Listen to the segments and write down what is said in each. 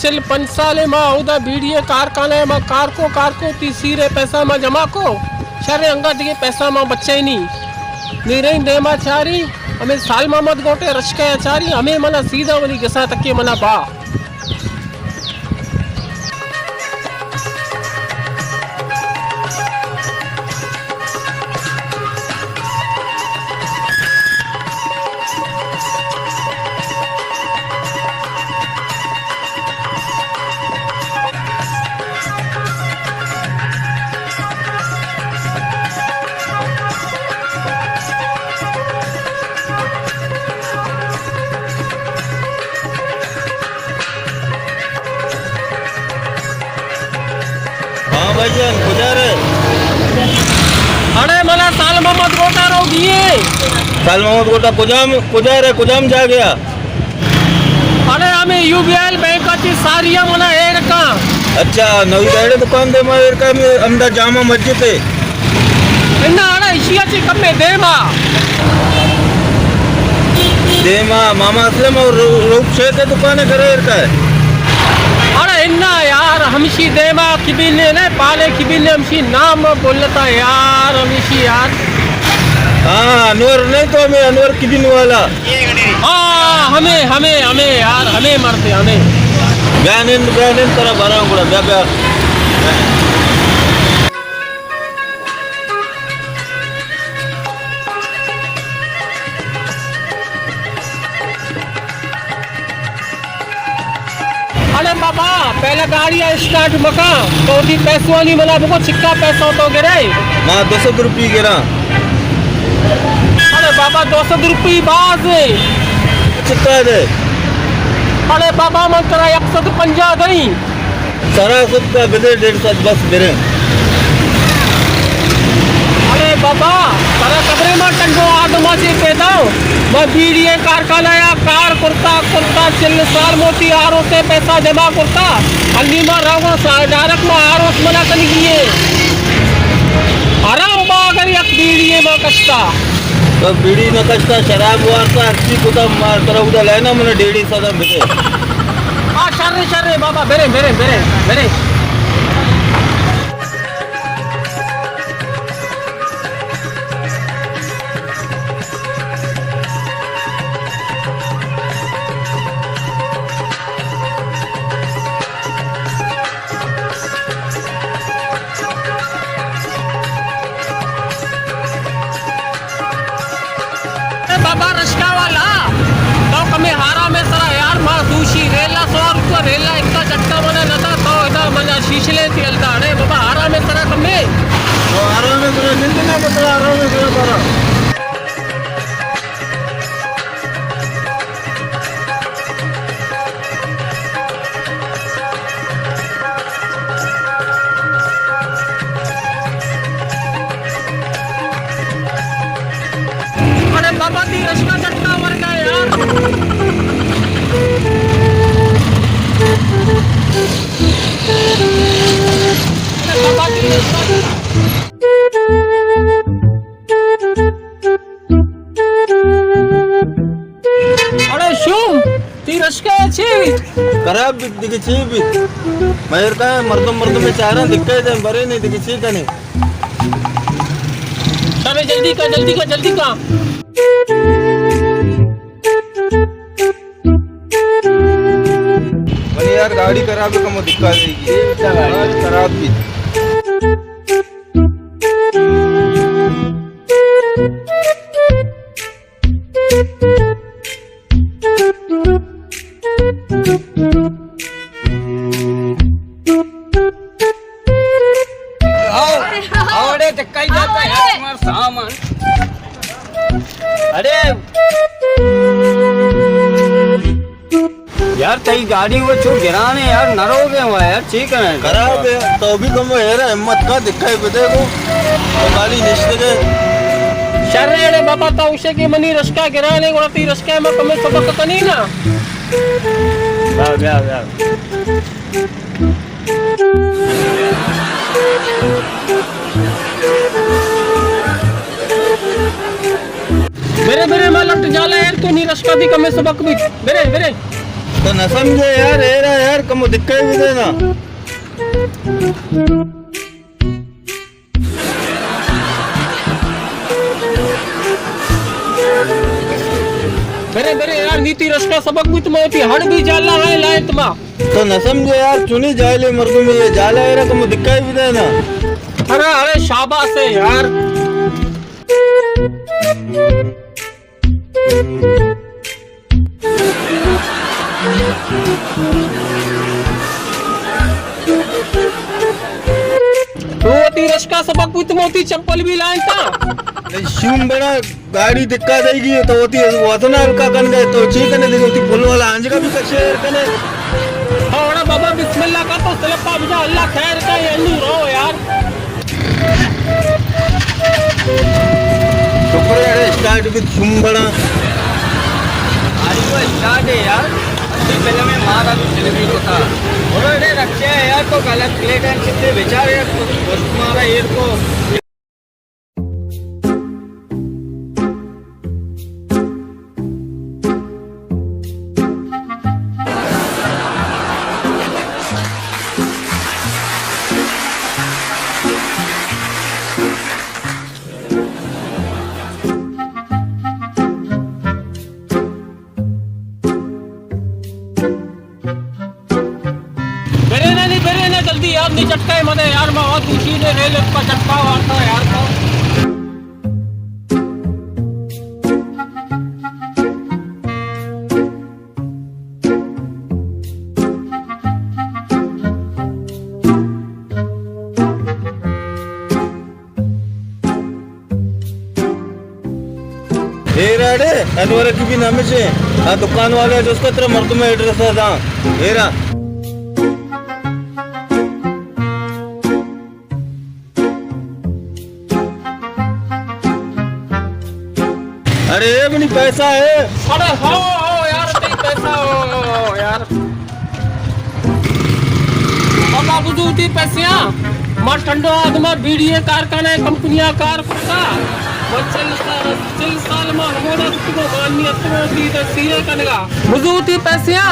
چل پنچ سال ما اودا بیڑی کارخانہ ما کار کو، کار کو، تی سیرے پیسہ ما جمع کو، شر انگا دیگہ پیسہ ما بچینی۔ میرے دیما چاری، ہمیں سال محمد گوٹے رشکہ چاری، ہمیں منا سیدھا ولی گسا تکے منا با۔ ہاں بھائی جان، کجا رہے؟ اڑے منا سال محمد گوٹا رو گیے۔ سال محمد گوٹا کجام، کجا رہے، کجام جا گیا؟ اڑے ہمیں یو بی آئی بینک اچی ساری منا ایرکا۔ اچھا، نوی دائرے دکان دے ما ایرکا میں اندر جامع مسجد ہے۔ انا اڑا ایشی ءَ چہ کمے دیما۔ دیما ماما اسلم اور رو-، روپ شیخ ءِ دکان ءِ کرا ایرکا ہے۔ اڑا انا یار، ہمشی دیما کبینے نے، پالے کبینے، ہمشی نام بولتا یار، ہمشی یار۔ ہاں، انور نہیں تو ہمیں انور کبین والا۔ ہاں، ہمیں، ہمیں، ہمیں یار، ہمیں مرتے، ہمیں۔ بیا نند، بیا نند، ترا براں گڑا، بیا، بیا۔ اڑے بابا، پہلا گاڑی اسٹارٹ مکا، تو وتی پیسوانی منا بگو، چکا پیسو تو گرے؟ ما دو سد روپی گراں۔ اڑے بابا، دو سد روپی باز ہے۔ چکا دے؟ اڑے بابا، من ترا یک سد پنجاہ دئیں۔ سرا سد کا بدے، ڈیڑھ سد بس بریں۔ ارے بابا، ترا خبرے ما ٹنگو آدما چے پیدا ہوں۔ ما بیڑی کارخانہ یا کار کرتا، کرتا، چل سال موتی آروس ءِ پیسہ جمع کرتا۔ انی ما روگا سا-، ڈائریکٹ ما آروس منا کنگی ہے۔ حرام با اگر یک بیڑی ما کشتا۔ تو بیڑی نہ کشتا، شراب وارتا، ہرچی کتا، ما ترا اودا لینا، منا ڈیڑھ سد بدے۔ آ، شر، شر، بابا، برے، برے، برے، برے۔ اے بابا رشکہ والا، تو کمے ہارا میں سرا یار، ما دوشی ریلا سوار کو، ریلا اتا جٹا منا ندا، تو ادا منا شیشلے تی الدا۔ اڑے بابا ہارا میں سرا کمے۔ تو ہارا میں سرا نند نہ بتا، ہارا میں سرا سرا۔ ارے بابا، تی رشکہ چٹا ورگا یار۔ ارے بابا، تی رشکہ اڑے شوم، تی رشکہ چی بیت؟ خراب بیت، دگہ چی بیت؟ مہر کا مردم، مردم چاران دکھے دیں، برے نہیں، دگہ چی کنے؟ شابے، جلدی کا، جلدی کا، جلدی کا۔ بلے یار، گاڑی خراب ہے، کمو دکھا دے گی۔ خراب بیت۔ آؤ، آؤ، اڑے چکائی جاتا ہے، تمہارا سامان۔ اڑے۔ یار، تئی گاڑی وہ چو گران ہے یار، نہ رو گئے ہوا یار، چی کریں؟ خراب ہے، تو بھی کم ہے یار، ہمت کا دکھائی بدے کو، تو گاڑی نشتے گئے۔ شر ہے اڑے بابا، تو اسے کہ منی رشکہ گران ہے، گڑا تی رشکہ میں کمے سبق کنی نا۔ بیا، بیا، بیا۔ برے، برے، ما لٹ جالا ایر تو نی رشکہ دی کمے سبق بیت۔ برے، برے۔ تو نہ سمجھے یار، ایرا یار، کمو دکھائی بھی دینا۔ برے، برے یار، نی تئی رشکا سبق بیت، ما وتی ہڑ بھی جالا لائیں، لائیں تما۔ تو نہ سمجھے یار، چونی جاہلے مردم یہ جالا ایرا کمو دکھائی بھی دینا۔ ارے، ارے، شاباش ہے یار۔ تو وتی رشکا سبق بیت، ما وتی چپل بھی لائیں تا۔ شوم بڑا گاڑی دکا دے گی، تو وتی وزن ہلکا کن گئے، تو چی کنے دے، وتی پل والا آنجگا بھی کشے ایر کنے۔ ہاں، وڑا بابا بسم اللہ کا تو سلپا بجا، اللہ خیر کا، یہ انو رو یار۔ شکر ہے، اڑے اسٹارٹ بھی شوم بڑا۔ گاڑی کو اسٹارٹ ہے یار، اسی فلم میں مارا تو سلمی کو تھا۔ اور اڑے رکھے ہیں یار، تو غلط پلیٹ ہے، کتنے بیچارے ہیں، تو دوست مارا ایر کو۔ برے نا، نی برے نا، جلدی یار، نی جھٹکا مدے یار، ما وت دوشی نے ریل کا جھٹکا وارتا یار۔ اے راڑے انور کی بھی نامش ہے۔ آ دکان والے جو اس کا ترا مردم ایڈریس ہے دا۔ اے را۔ ارے، اے منی پیسہ ہے۔ ارے، ہو، ہو، یار، تئی پیسہ، ہو، ہو، ہو، یار۔ بابا، بزو تئی پیسیاں۔ ما ٹنڈو آدما بیڑی کارخانہ کمپنی کار کرتا۔ ما چل سال، چل سال ما ہموڑا تو مانی اتو تئی سیرے کنگا۔ بزو تئی پیسیاں۔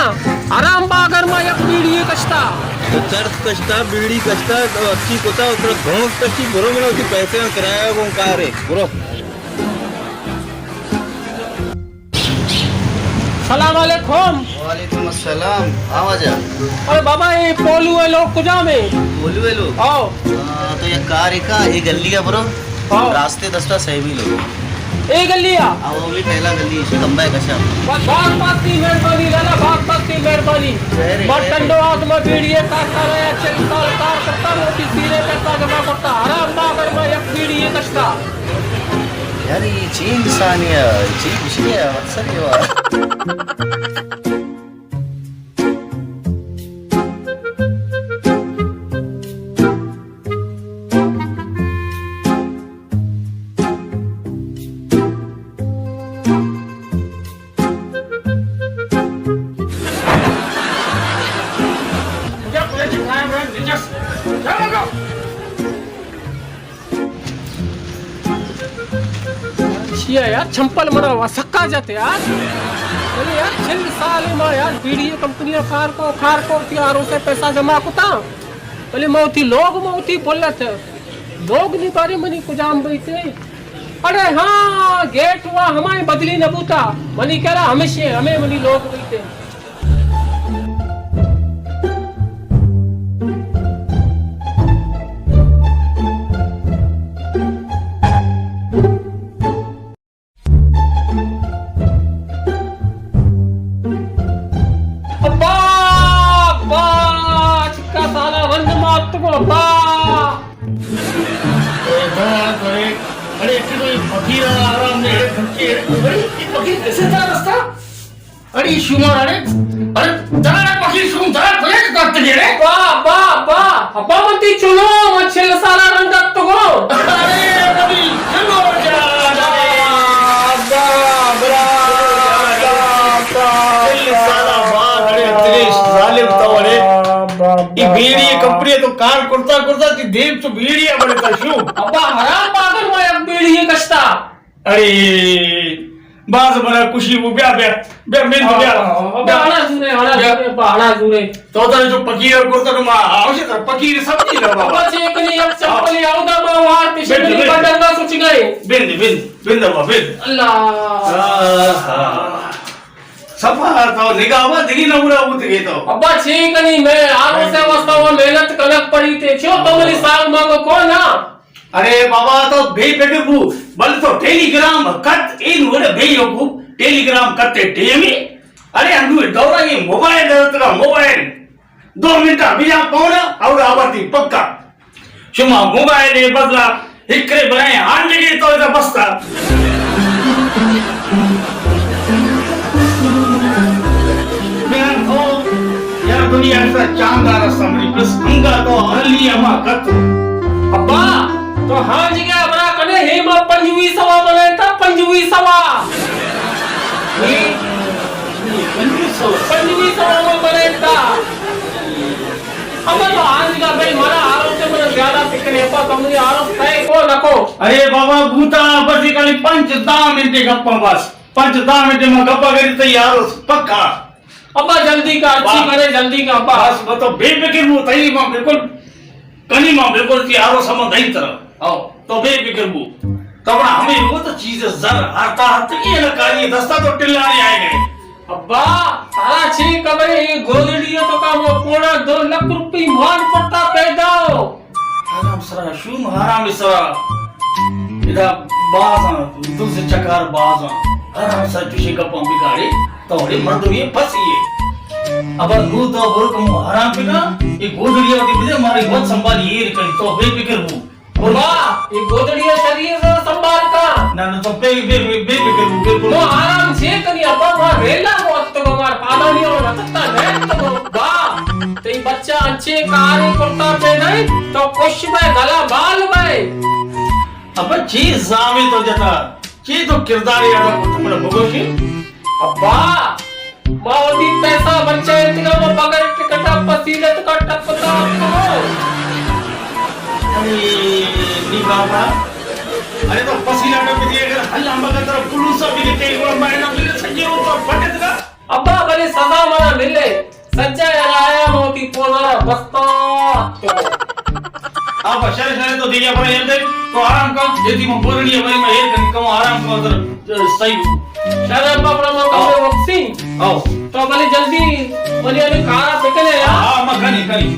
آرام با اگر ما یک بیڑی کشتا۔ تو چرس کشتا، بیڑی کشتا، تو اچھی کتا، اتنا گھونس کشتی، برو منا اسی پیسے کرایہ گون کارے، برو۔ سلام علیکم۔ وعلیکم السلام۔ آ واجہ۔ ارے بابا، اے پولو ءِ لوگ کجام ایں؟ پولو ءِ لوگ؟ آؤ۔ آ، تو یک کارے کا، اے گلی ءَ برو۔ آؤ۔ راستے دستا سیمی لوگ۔ اے گلی ءَ؟ آ، وہ بھی پہلا گلی ہے، کمبا ہے کشا۔ با-، باز باز تئی مہربانی لالا، باز باز تئی مہربانی۔ خیر ہے، ما خیر ہے۔ ٹنڈو آدما بیڑی کار کرتا، چل سال کار کرتا، وتی سیرے پیسہ جمع کرتا، حرام با اگر ما یک بیڑی کشتا۔ یار، یہ چی انسان ہے؟ چی خوشی ہے؟ اکثر یہ بات۔ چیا یار، چمپل منا و سکا جت یار۔ بلے یار، چل سال ما یار بیڑی کمپنی کار کو، کار کو، تی آر او سے پیسہ جمع کتا۔ بلے ما وتی لوگ ما وتی بولت۔ لوگ نی بارے منی کجام بیتے؟ اڑے ہاں، گیٹ وا ہمائیں بدلی نہ بوتا۔ منی کرا ہمیشہ ہمیں منی لوگ بیتے۔ ابا، ابا، چکا سالا رند مارتگو، ابا۔ اے دار کرے، اڑے کہ کوئی فقیر آرام نے، اڑے پھنکے، اڑے، اڑے، یہ فقیر کسے دار رستا؟ اڑے شمار، اڑے، اڑے، دار پکی شوم، دار پکی کت گرے۔ با، با، با، ابا من تی چلو، من چل سالا رند اتگو۔ اڑے، ابھی چلو جا، با، با، با، با۔ چل سالا بعد، اڑے، اتنے ظالم تو، اڑے۔ با، با، ای بیڑی با۔ کمپنی تو کار کرتا کرتا، تی دیم تو بیڑی بڑے تا شو۔ ابا حرام باگر ما یک بیڑی کشتا۔ اڑے، باز بڑا خوشی بو، بیا، بیا، بیا، من بیا۔ ہاں، ہاں، ہاں، بیا۔ ہڑا زورے، ہڑا بیا۔ زورے، با، ہڑا زورے۔ تو ترا جو پکیر کرتا تو ما، آوشے تر پکیر سمجھی لگا۔ بس ایک نہیں، ایک چپل ہاں۔ آؤ دا ما وار پیچھے بند، نہیں بند۔ بندنگا سوچ گئے۔ بند، بند، بند با، بند۔ اللہ۔ آہا۔ صفا تو نگاہ وا دگی نمونہ بوت گئے تو۔ ابا چی کنی، میں آروسے واسطہ وہ محنت کنک پڑی تے، چیو تو منی سال مانگو کو نا۔ ارے بابا، تو بے فکر بو، بل تو ٹیلی گرام کت، این وڑے بے وقوف، ٹیلی گرام کت ٹیمی۔ ارے انو دورا یہ موبائل درتگا، موبائل۔ دو منٹ بیا پونا اور آبادی پکا۔ شما موبائل بدلا ہکرے بنائے آنڈگے تو ادا بستا۔ بیا تو یا دنیا ایسا چاندار سمری پس انگا تو علی اما کت۔ ابا، تو ہاں جی گیا برا کنے ہی ما پنجوی سوا بنائے تا پنجوی سوا۔ پنجوی سوا۔ پنجوی سوا ما بنائے تا۔ ابا تو آنجگا بھئی منا آروس ء منا زیادہ فکر ہے، ابا تو مجھے آروس طے کو نکو۔ ارے بابا بوتا، بس یہ کلی پنچ دہ منٹ گپا بس۔ پنچ دہ منٹ ما گپا کری تئی آروس پکا۔ ابا جلدی کا، اچھی واہ۔ کرے جلدی کا ابا۔ بس وہ تو بے فکر ہو تئی، ما بالکل کنی ما بالکل تئی آروس ما دئی ترا۔ او تو بے فکر بو۔ تو بڑا ہمیں وہ تو چیز زر ہر تا ہر تک یہ نہ کاری دستا تو ٹلانے آئے گئے۔ ابا، ترا چے خبر ہے، یہ گودڑی ہے تو کا وہ پونا دو لکھ روپی مان پڑتا پیدا ہو۔ آرام سرا شوم، آرام سرا۔ ادا باز آں، دو سے چکار باز آں۔ آرام سرا جوشے گپاں بگاڑے، تو ہڑے مردمی پھسی ہے۔ ابا نو تو برو کمو آرام بگا، یہ گودڑی ہوتی بجے مارے بہت سنبھالی ایر کری، تو بے فکر ہو۔ واہ، یہ گودڑی ہے شریر ذرا سنبھال کا۔ نہ، نہ، تو بے، بے، بے، بے فکر ہو، بے فکر ہو۔ تو آرام سے کنی ابا، وہاں ریلا کو اتو کو مار پادا نہیں ہو، نہ تکتا نہیں تو کو۔ واہ، تئی بچہ انچے کارے کرتا پہ نہیں، تو خوش بے گلا بال بے۔ ابا چی زامے تو جتا، چی تو کردارے ادا کو تمہارا بگوشی؟ ابا، ما وتی پیسہ بچائینتگا، ما بغیر ٹکٹا پسیلت کا ٹپتا اتکو۔ ارے نی بابا، ارے تو پسیلہ ٹپتی، اگر ہلا مگا ترا پولیس بھی لکھے، گڑا میں نہ ملے سجے ہو تو پھٹتگا۔ ابا بلے سزا منا ملے، سجا یلا آیا ما وتی پوزارا بستا اتکو۔ آپ شر شر تو دیگا پر یل دے، تو آرام کا، جیتی من بولنی ہے بھائی، میں یہ کم آرام کا ادھر۔ صحیح۔ شاید آپ اپنا موقع آؤ۔ میں واپسی۔ آؤ۔ تو بھلے جلدی منی ابھی کارا پکنے یار۔ ہاں، ہاں، میں کھنی، کھنی۔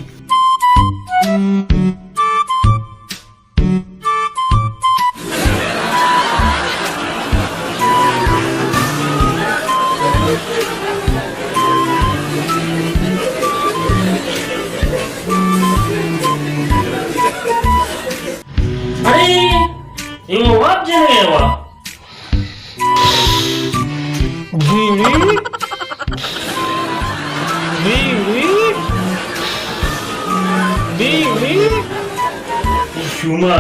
ارے، یہ واب جنے وا۔ بیڑی، بیڑی، بیڑی۔ شوما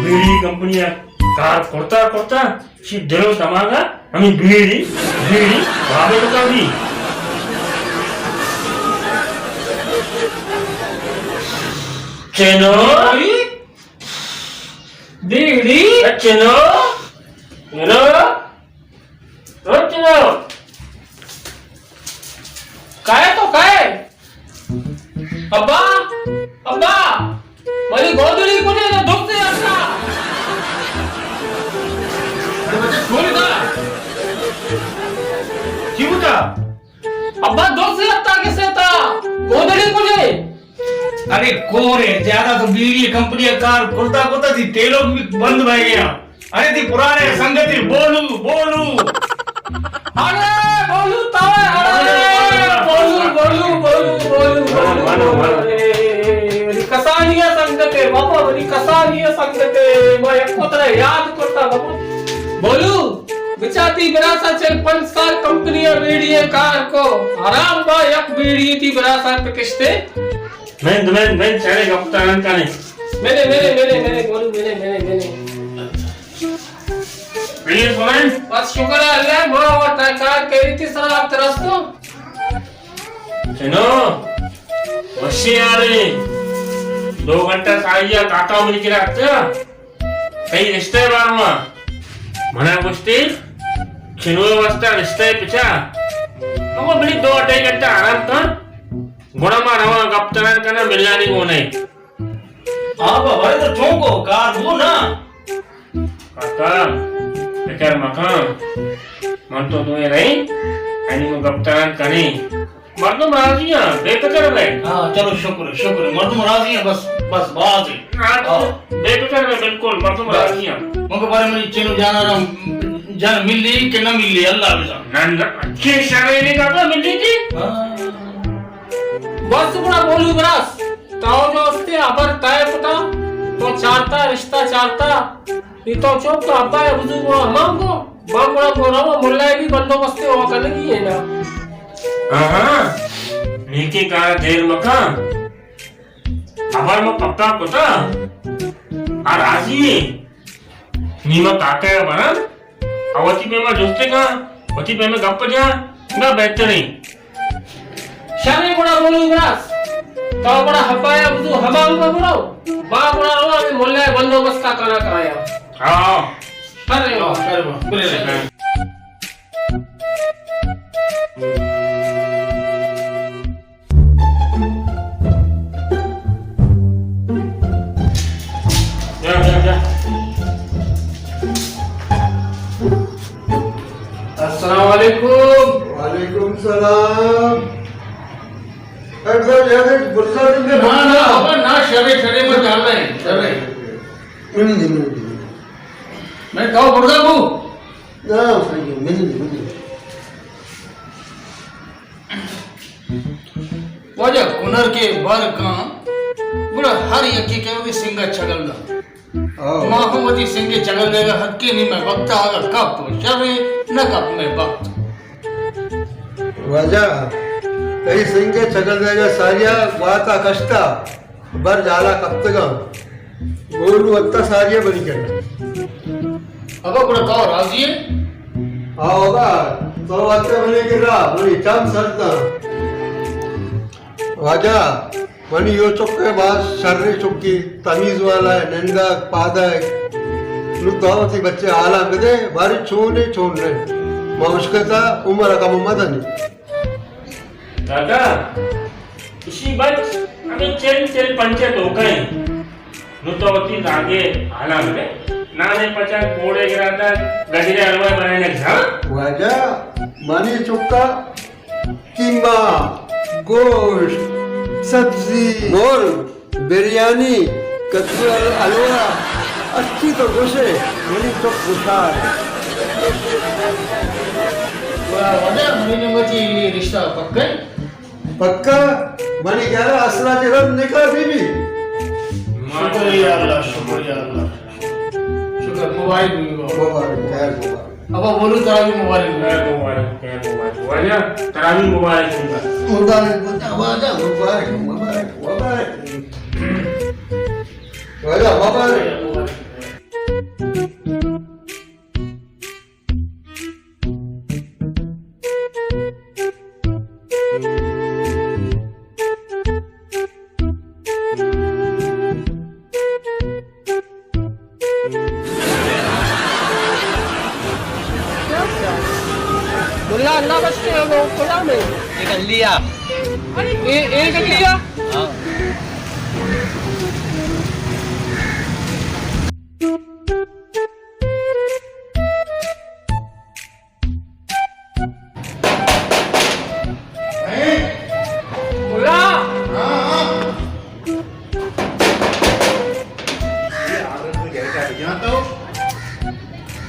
بیڑی کمپنی کار کرتا کرتا، شی دل و دماغا ہمیں بیڑی، بیڑی، بابے بتا دی۔ چینو؟ بیڑی؟ چینو؟ چینو؟ او چلو۔ کائے تو کائے؟ ابا، ابا، منی گودڑی کجے؟ تو دکھ سے اٹھا۔ ارے بچہ، چھوڑ دا۔ چی بوتا؟ ابا، دکھ سے اٹھا کسے تا؟ گودڑی کجے؟ ارے کورے، زیادہ تو بیڑی کمپنی کار کرتا کرتا تھی، تیلو بھی بند بھائی گیا۔ ارے تئی پرانے سنگتے بولو، بولو۔ ارے بولو تو، ارے بولو، بولو، بولو، بولو، بولو، بولو۔ ارے، ارے، کسانی سنگتے بابا، ارے کسانی سنگتے، ما یک ترا یاد کرتا بابا۔ بولو، بچا تئی براسا چل پنچ سال کمپنی بیڑی کار کو، حرام با یک بیڑی تئی براسا پکشتے۔ مند، مند، مند، چڑے گپتا نہ کنے۔ میرے، میرے، میرے، میرے، گولو، میرے، میرے، میرے۔ پلیز، مند۔ بس شکر ہے اللہ، ما وتا کار کری تھی سر آپ ترستو۔ سنو، وشی یارے، دو گھنٹہ ساہیا کاکا منی کرا اتکا۔ کئی رشتہ باروا۔ منا گوشتی، چنوئے واسطہ رشتہ ءِ پچا۔ تو بلی دو اڈھائی گھنٹہ آرام کن۔ گڑا ما رواں گپ تران کناں ملانی گونے۔ آ بابا، تو چون کو کار بو نا؟ کاکا، فکر مکن۔ من تو دوئیں رہیں، اینی من گپ تران کنیں۔ مردم راضی ہیں، بے فکر بے۔ ہاں، چلو شکر ہے، شکر ہے۔ مردم راضی ہیں، بس، بس باز ہے۔ ہاں، ہاں۔ بے فکر بے، بالکل، مردم بس۔ راضی ہیں۔ مگر بارے منی چنو جانا را جان ملی کہ نہ ملی، اللہ بزان۔ نہ، نہ، اچھے شرے نے کاکا ملی تھی۔ ہاں۔ بس گڑا بولو براس، تو جو استے ابر طے کتا، تو چارتا، رشتہ چارتا، نی تو چوک تو ابا ءِ بزرگ ءَ ہمان کو، بانگڑا کو رو ملا ءِ بھی بندوبست ءَ کنگی ہے نا۔ ہاں ہاں، نیکی کار دیر مکن۔ ابر ما پکا کتا، آ راضی ہے۔ نی ما کاکا ءَ براں، آ وتی پیما جستے کن، وتی پیما گپ جاں، نہ بہتریں۔ شریں گڑا بولو براس، تو گڑا ہبایا بزو ہما ہما برو، ما گڑا رو ہمیں ملا ءِ بندوبست ءَ کنا کایا۔ ہاں۔ شریں۔ ہاں، شریں۔ بلے۔ جا، جا، جا۔ السلام علیکم۔ وعلیکم السلام۔ ڈاکٹر صاحب، یہاں سے فرصت نہیں ہے۔ نہ، نہ، بابا، نہ، شرے، شرے، میں جانا ہے، شرے۔ نہیں، نہیں، نہیں، نہیں۔ میں کہو، بڑھتا کو؟ نہ، صحیح ہے، نہیں، نہیں، نہیں۔ واجہ کنر کہ بر کاں، گڑا ہر یکے کہ وتی سنگ ءَ چگل داں۔ ہاں۔ ما ہم وتی سنگ ءَ چگل دیگ ءَ ہتکیں، نی مئے وقت ءَ اگاں کپ شریں، نہ کپ مئے بخت۔ واجہ، تئی سنگ ءَ چگل دیگ ءَ ساری ءَ گوات ءَ کشتا۔ بر جالا کپتگاں۔ گولو اتکا ساری ءَ منی کرا۔ ابا گڑا تو راضی ئے؟ ہاں ابا، تو اتکا منی کرا، منی چم سرتاں۔ واجہ، منی یو چک ءَ باز شریں چکے، تمیز والا ئے، نندگ، پادگ۔ نوں تو وتی بچے حالاں بدے، باری چون ئے چون نہ۔ ما اشکتا عمر ءَ کم مدنی۔ دادا، اشی بچ ہمیں چل چل پنچ ءِ توکا ایں۔ نوں تو وتی زاگے حالاں بدے۔ نانے پچا کوڑے گراتا گجرے حلوہ بنائینگ، ہاں؟ واجہ، منی چکا قیمہ، گوشت، سبزی، مرغ، بریانی، کدو ال-، حلوہ، ہرچی تو گوشے، منی چک گوشار۔ واجہ، منی نیمگا چہ اے رشتہ پکا ایں؟ پکا، منی خیالا اسرا چہ رند نکاح بی بی۔ شکر یا اللہ، شکر یا اللہ۔ شکر، مبارک بی بی۔ مبارک، خیر مبارک۔ ابا بولو، ترا بھی مبارک۔ خیر مبارک، خیر مبارک۔ واجہ، ترا بھی مبارک ہوں۔ مبارک بتا، واجہ، مبارک، مبارک، مبارک۔ واجہ، مبارک۔ ملا اللہ بخش کے ہو، کجا میں؟ یہ کر لیا۔ اے، اے کر لیا؟ ہاں۔ ملا! ہاں، ہاں۔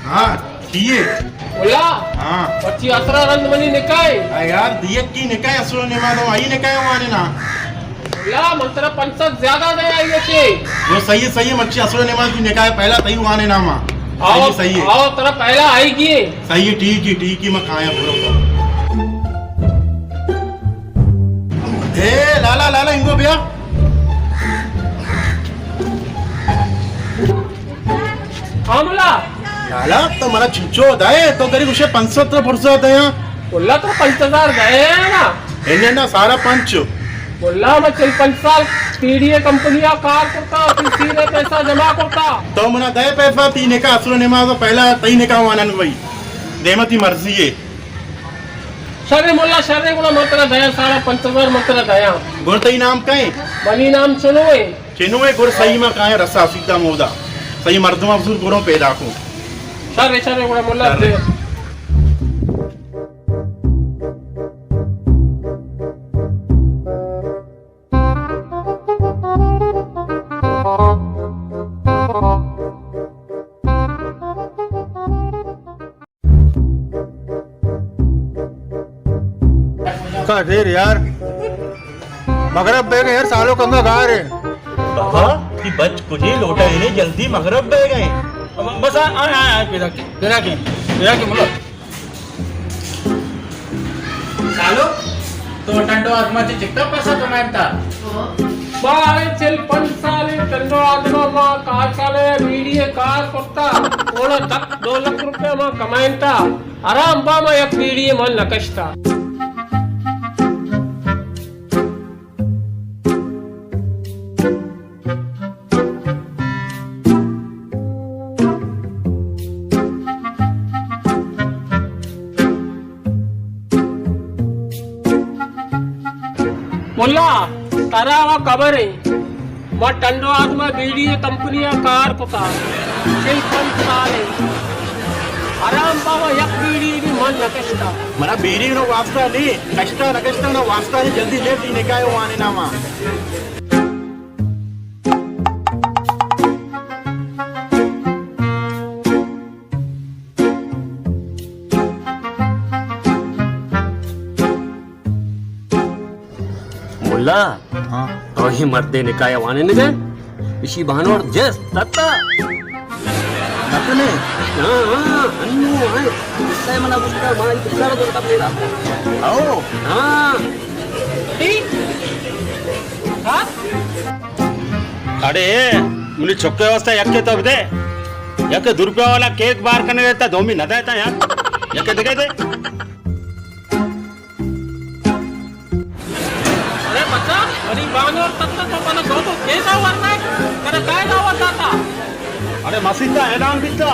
ہاں، ٹھیک ہے۔ ملا! ہاں۔ بچی اسرا رند منی نکاح ہے۔ ہاں یار، دیگ کی نکاح، اسرو نماز ہم آئی نکاح وانے نا۔ لا، من ترا پنچ سد زیادہ دے آئی اچے۔ وہ صحیح ہے، صحیح ہے، مچی اسرو نماز کی نکاح پہلا تئی وانے ناما۔ صحیح ہے، آؤ، صحیح ہے۔ آؤ، ترا پہلا آئی گی۔ صحیح ہے، ٹھیک ہے، ٹھیک ہے، میں کھایا بولو۔ اے، لالا، لالا، انگو بیا۔ ہاں، ملا۔ لالا، تو منا چنچو دائے، تو گریب اسے پنچ سد تو فرصت ہے۔ اللہ تو پنچ ہزار دائے نا۔ انہیں نا سارا پنچ۔ واللہ میں چل پنچ سال ٹی ڈی اے کمپنی آ کار کرتا، تئی سیدھے پیسہ جمع کرتا۔ تو منا دے پیسہ، تئی نکاح اسرو نماز پہلا، تئی نکاح وانن بھائی۔ دیما تئی مرضی اے۔ شر اے ملا، شر اے، گڑا من ترا دیاں، ساڑھا پنچ ہزار من ترا دیاں۔ گڑا تئی نام کئے؟ منی نام چنو اے۔ چنو اے، گڑا سہی ما کایاں رسا سیدھا مودا۔ سہی مردم افزور گڑا پیدا کو۔ شر اے، شر اے، گڑا ملا شر اے۔ دے۔ کا دیر یار، مغرب بیگے یار، سالو کنگا گار اے۔ بابا، تئی بچ کجے لوٹا انے، جلدی مغرب بیگے۔ بس آ، آ، آ، آ، پیدا کی، پیدا کی، پیدا کی ملا۔ سالو، تو ٹنڈو آدما چے چکتا پیسہ کمائینتا؟ ما اے چل پنچ سال اے ٹنڈو آدما ما کارخانہ بیڑی اے کار کرتا، اوڑا دک دو لکھ روپیہ ما کمائینتا، حرام با ما یک بیڑی اے من نکشتا۔ ملا، ترا و خبر اے، ما ٹنڈو آدما بیڑی اے کمپنی ءَ کار کتا، چل پنچ سال اے۔ حرام بابا، یک بیڑی بھی من نکشتا۔ منا بیڑی نو واسطہ نی، کشتا نکشتا نو واسطہ نی، جلدی لیٹ ای نکاح وانے ناما۔ ملا، ہاں۔ تو ہی مردے نکاح وانے نگے؟ اشی بانور جست تتا۔ نتنے؟ ہاں، ہاں، انو آئے۔ منا گشتا، ما انتظار دور کا پیدا۔ او۔ ہاں۔ ٹھیک۔ ہاں؟ اڑے، منی چکے واسطہ یکے تو بدے۔ یکے دو روپیہ والا کیک بار کنگے تا دومی نہ دیتا یار۔ یکے دگے دے۔ اڑے بچا، منی بانور تک تو پہلے دو تو کیسا ورنا ہے؟ ترے کائے دعوت داتا؟ اڑے مسیتا اعلان بیتا۔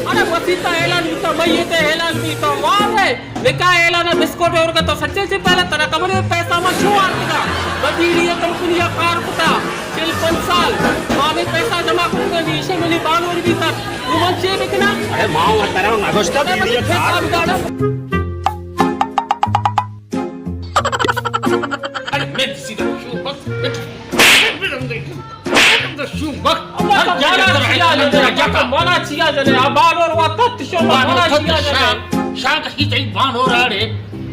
اڑے مسیتا اعلان بیتا، میتے اعلان بیتا، واہ رے۔ نکاح اعلان ءَ بسکوٹ اورگا تو سچے چے پہلا ترا خبر ہے پیسہ ما چو آرتگا؟ وزیری کمپنی ءَ کار کتا چل پنچ سال، ما ہمے پیسہ جمع کرتا نہیں، ایشے منی بانور بیتا، تو من چے بکنا؟ اڑے ما و ترا نگوشتا بیڑی کار۔ اڑے میں کسی کا شو بس۔ منا چیا جنے؟ آ بانور وقت شو منا چیا جنے؟ شاہ کشی تئی بانور آڑے۔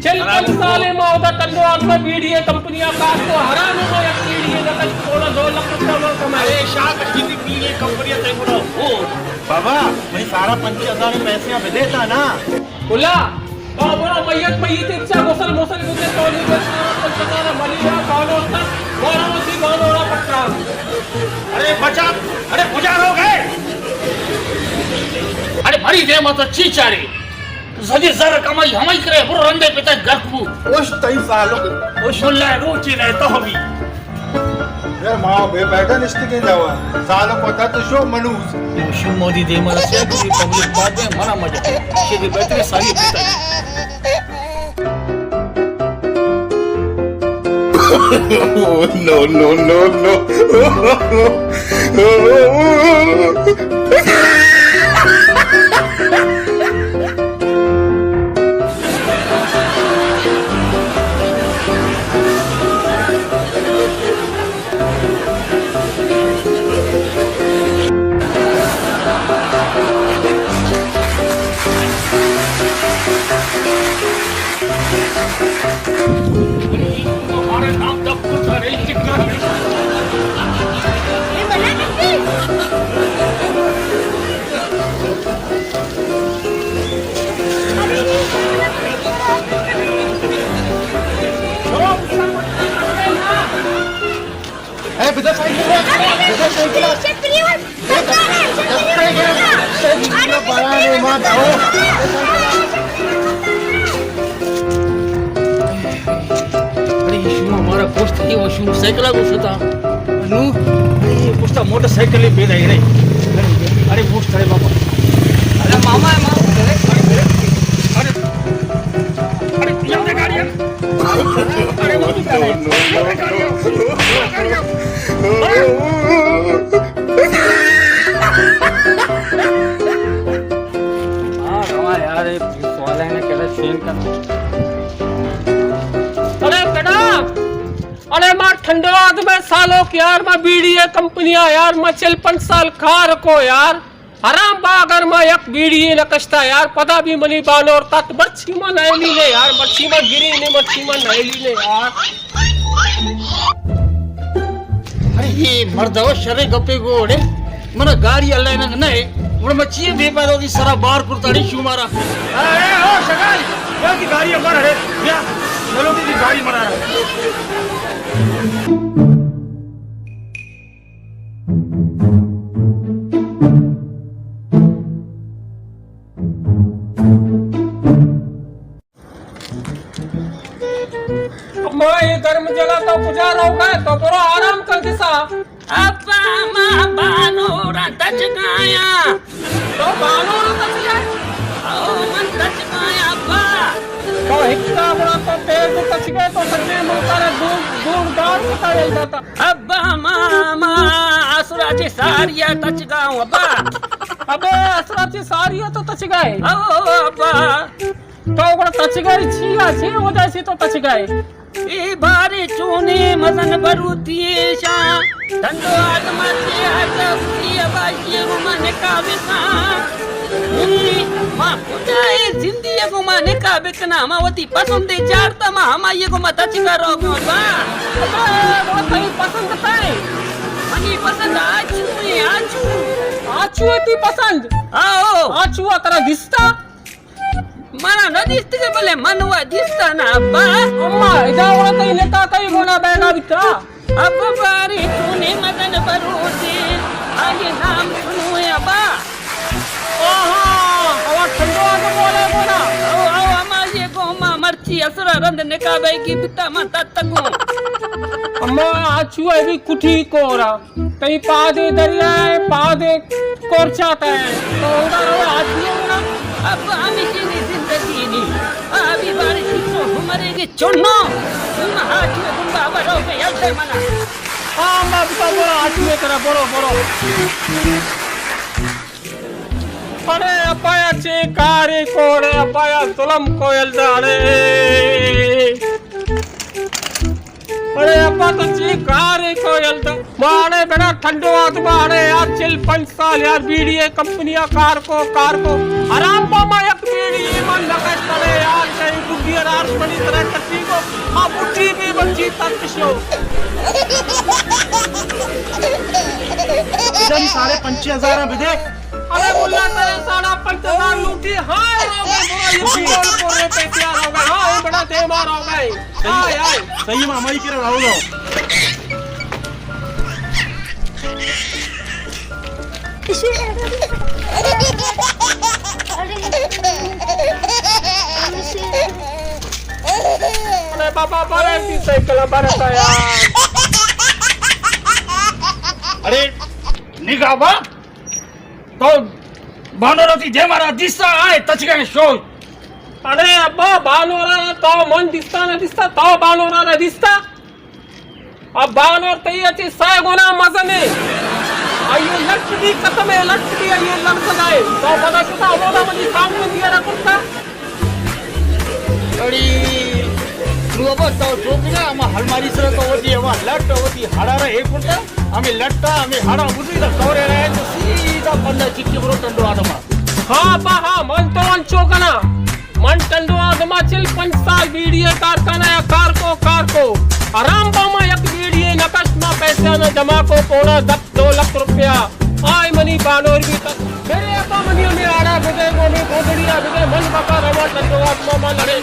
چل پنچ سالے ما اودا ٹنڈو آدما بیڑی کمپنی ءَ کار کو، حرام ما یک بیڑی ءَ نہ کش، اوڑا دو لکھ روپیہ ما کمائے۔ اے شاہ کشی تئی بیڑی کمپنی ءَ تئی گڑا ہو۔ بابا، منی سارا پنچ ہزار پیسے بدے تا نا۔ ملا، تو برو میت، میت اچھا غسل مسل بکے، تو نہیں بس پنچ ہزار ملی یا بانور تا، بانور سی بانور پکا۔ اڑے بچا، اڑے کجا رو گئے؟ اڑے بھری دے مت چی چارے؟ زدی زر کمائی ہمائی کرے، برو رندے پتا گرک بو۔ اوش تئی سالو، اوش اللہ روچی رہتا ہمی۔ یار ما بے بیٹا نشتگیں دوا۔ سالو پتا تو شو منوس۔ شو مودی دے مارا سے کہ پبلک بات ہے منا مجا۔ کہ بہتر ساری پتا۔ No, no, no, no. اے، بدر سائیکل ہے، بدر سائیکل ہے۔ اڑے، شما ہمارا پشت یہ وہ شما سائیکل کو شتا۔ نو، یہ پشتا موٹر سائیکل ہی پیدا ہے۔ اڑے، پشت ہے بابا۔ اڑے، ماما، ماما، اڑے، اڑے، اڑے۔ ہاں، رواں یار، اے پولیس والے نے کہڑا چین کرنا۔ ارے بیٹا، ارے ما ٹھنڈو آدم ءَ سالوک یار، ما بیڑی ءِ کمپنی ءَ یار، ما چل پنچ سال کار کو یار۔ حرام با اگر ما یک بیڑی ءَ نہ کشتا یار، پدا بھی منی بانور تت، مرچی ما نئیلی نے یار، مرچی ما گری نے، مرچی ما نئیلی نے یار۔ ارے اے مرد ءَ شریں گپے گوڑے، من گاڑی اللہ نہ نہ، من مچی بے پادو دی سرا بار کرتاڑی شو مارا۔ ارے او شگال، بیا کی گاڑی امر ہے، بیا، چلو کی گاڑی مرا۔ اماں، اے گرم جلا تو کجا روگ ئے؟ تو برو آرام کن کسا۔ ابا، ما بانوراں تچگایاں۔ تو بانوراں تچگئے؟ او، من تچگایاں ابا۔ تو ہکا بڑا تو تیز تچگئے تو سجے ملک ءَ را دور، دور دار کتا یل داتا۔ ابا، ما، ما اسرا چہ ساری ءَ تچگاں ابا۔ ابے، اسرا چہ ساری ءَ تو تچگئے؟ او ابا۔ تو گڑا تچگئے چیا؟ چے وجہ سے تو تچگئے؟ اے بارے چونیں مزن بروتی ایشاں، ٹھنڈو آدم ءَ چے حق ءَ بوتی ابا، ایشی ءَ گوں ما نکاح بکن۔ نی ما کجا اے زندی ءَ گوں ما نکاح بکناں؟ ما وتی پسندے چارتا، ما ہمائی ءَ گوں ما تچگا روگاں ابا۔ ابا، گڑا تئی پسند کئے؟ منی پسند آچو ایں، آچو۔ آچو ایں تئی پسند؟ آؤ۔ آچو ءَ ترا دیستا؟ منا نہ دیستگ، بلے من وا دیستہ نا ابا۔ اما، ادا وڑا تئی نکاح کئی گونا بیگا بیتا؟ ابا بارے چونے مزن بروتے، آئی نام سنو ابا۔ آہا، ہوا ٹھنڈو آگے بولے گونا۔ او، او، اما یہ گو ما مرچی اسرا رند نکاح بیگی بیتا، ما تتگو۔ اما، آچو ہے بھی کٹھی کورا۔ تئی پادے دریا ءَ، پادے کورچات ءَ، تو اودا رو آچو ءَ گڑا؟ ابا ہمیشی نی زندگی نی، آ بھی بارے چیزو ہمرے گے چنو، ہم آچو ءَ گنڈا برو گے یل دے منا۔ ہاں، ما بتا برو آچو ءَ کرا، برو، برو۔ اڑے ابا یا چے کارے کو، اڑے ابا یا ظلم کو یل دے، اڑے۔ اڑے ابا تو چے کارے کو یل دے؟ ما اڑے بڑا ٹھنڈو آدما، اڑے یار چل پنچ سال یار بیڑی ءِ کمپنی ءَ کار کو، کار کو۔ حرام با ما یک بیڑی ءَ من نہ کشت، اڑے یار کئی بڈی ءَ راست منی طرح کٹی کو، ما بڈی بھی بچی تک شو۔ ادھر ہی ساڑھے پنچ ہزار بدے۔ ارے ملا ترے ساڑھا پنچ ہزار لوٹی، ہائے رو گئے، برو یہ بھی گول کر رہے پیسے آ رو گئے، ہائے بڑا دیم آ رو گئے، ہائے ہائے۔ صحیح ماما ہی کرا رہو گا۔ ارے بابا، بارے تی سائیکل بارے تا یار۔ ارے نگاہ با۔ تو بانور ءَ تئی دیم ءَ را دیستا، آئے تچگیں شوش۔ اڑے ابا، بانور ءَ تو من دیستا نہ دیستا، تو بانور ءَ نہ دیستا؟ اب بانور تئی ءَ چہ سئے گنا مزن ایں۔ آئی ءِ لٹ بھی ختم ایں، لٹ بھی آئی ءِ لرزگ ءَ ایں۔ تو پدا شتا ہمودا منی سامنے دیا نہ کرتا۔ اڑی نو ابا تو چوکنا، ہما الماری سرا تو وتی ہما لٹ، وتی ہڑا را اے کرتا، ہمیں لٹا، ہمیں ہڑا بزی دا کورے رہے تو سیدھا پندا چکی برو ٹنڈو آدما۔ ہاں ابا ہاں، من تو انچو کنا۔ من ٹنڈو آدما چل پنچ سال بیڑی ءِ کارخانہ ءَ کار کو، کار کو۔ حرام با ما یک بیڑی ءَ نکشت، ما پیسہ نہ جمع کو، پونا دپ دو لکھ روپیہ۔ آئے منی بانور بھی تک۔ میرے ابا منی ہمیں آڑا بدے، منی گودڑی آ بدے، من بابا روا ٹنڈو آدما ما لڑے۔